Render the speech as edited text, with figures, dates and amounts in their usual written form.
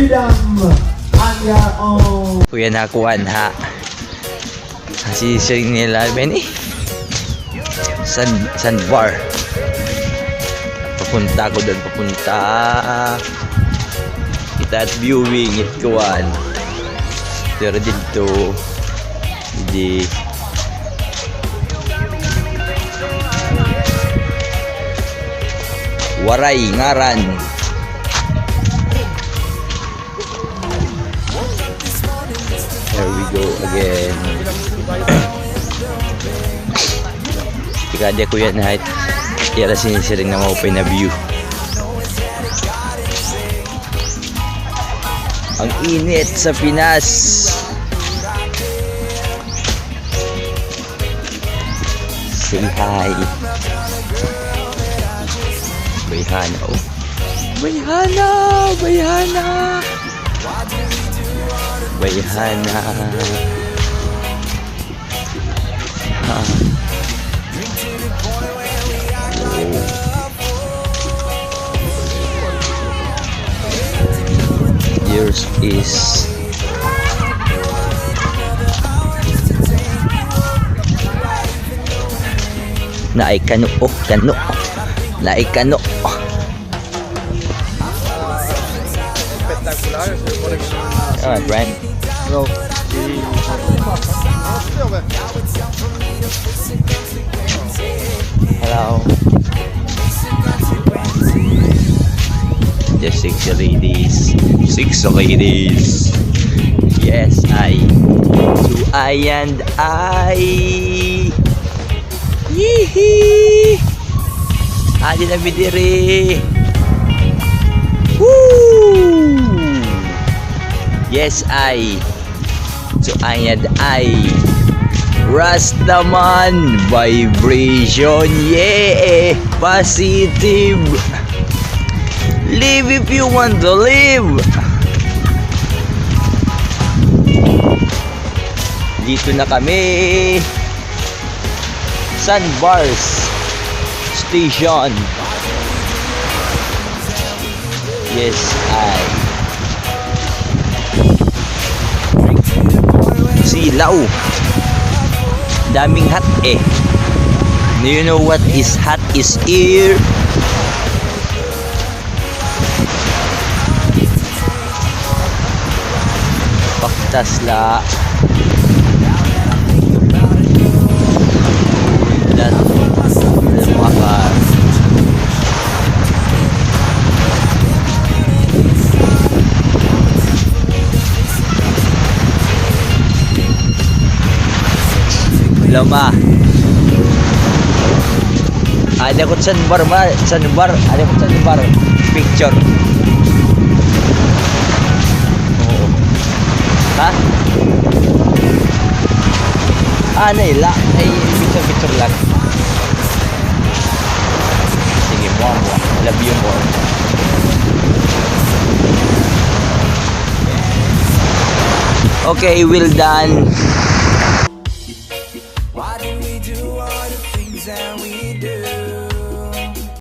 Freedom on your own. Kuya nakuan ha. Sisiring nila Benny. Sandbar. Papunta ko doon, papunta. Kita at viewing it kuan. Pero dito hindi. Waray ngaran. Here we go again. Ikadya ko yan height. Tira sinisiring na maupay na view. Ang init sa Pinas. Say hi. Bayhana oh. Bayhana! Bayhana! Bayhana. Ha. Oh. Yours is naay kano oh kano naay kano. Espectacular, se supone que no. Alright, Brent. No. Hello. Just six ladies. Six ladies. Yes, I. To I and I. Yee! Adi na bidiri. Woo! Yes, I. To I and I. Rastaman vibration, yeah, positive. Live if you want to live. Dito na kami. Sandbars Station. Yes, I. Silaw. Daming hot eh. Do you know what is hot is here? Paktas la. That Maka. Lama. Ada ko sandbar ma, sandbar, ada ko sandbar picture. Oo. Ha? Ah, naila. Ay, picture picture lang. Sige, buwa buwa. Love you more. Okay, well done.